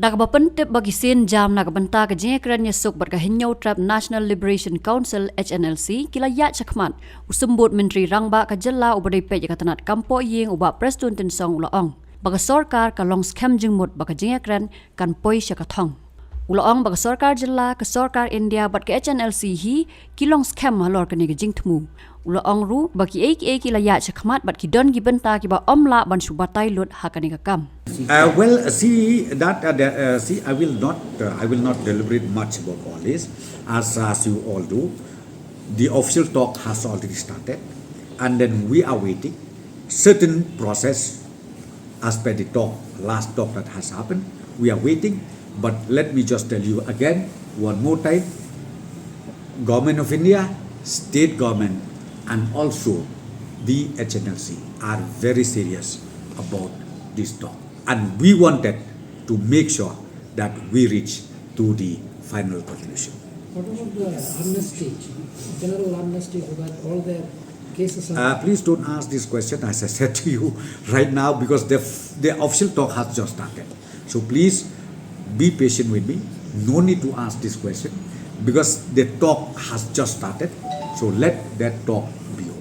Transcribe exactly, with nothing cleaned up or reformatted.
Da kaba pyntip ba ki sienjam na ka bynta ka jingïakren ïasuk bad ka Hynñiewtrep National Liberation Council, H N L C, ki la ïaid shakhmat u Symbud Myntri Rangbah ka jylla uba dei peit ïa ka tnat kam pohïing u Bah Prestone Tynsong u la ong ba ka sorkar ka long skhem jingmut ba ka jingïakren kan poi sha ka thong. U la ong ba ka sorkar jylla, ka sorkar India bad ka H N L C hi ki long skhem halor kane ka jingthmu. U la ong ruh ba kiei kiei ki la ïaid shakhmat bad ki don ki bynta kiba ym lah ban shu batai lut ha kane ka kam. Uh, well, see that uh, the, uh, see, I will not, uh, I will not deliberate much about all this. As as you all do, the official talk has already started, and then we are waiting certain process as per the talk, last talk that has happened. We are waiting, but let me just tell you again one more time: Government of India, state government, and also the H N L C are very serious about this talk, and we wanted to make sure that we reach to the final conclusion. What about the amnesty, general amnesty, so that all their cases are... Uh, please don't ask this question, as I said to you right now, because the, the official talk has just started. So please be patient with me. No need to ask this question because the talk has just started. So let that talk be over.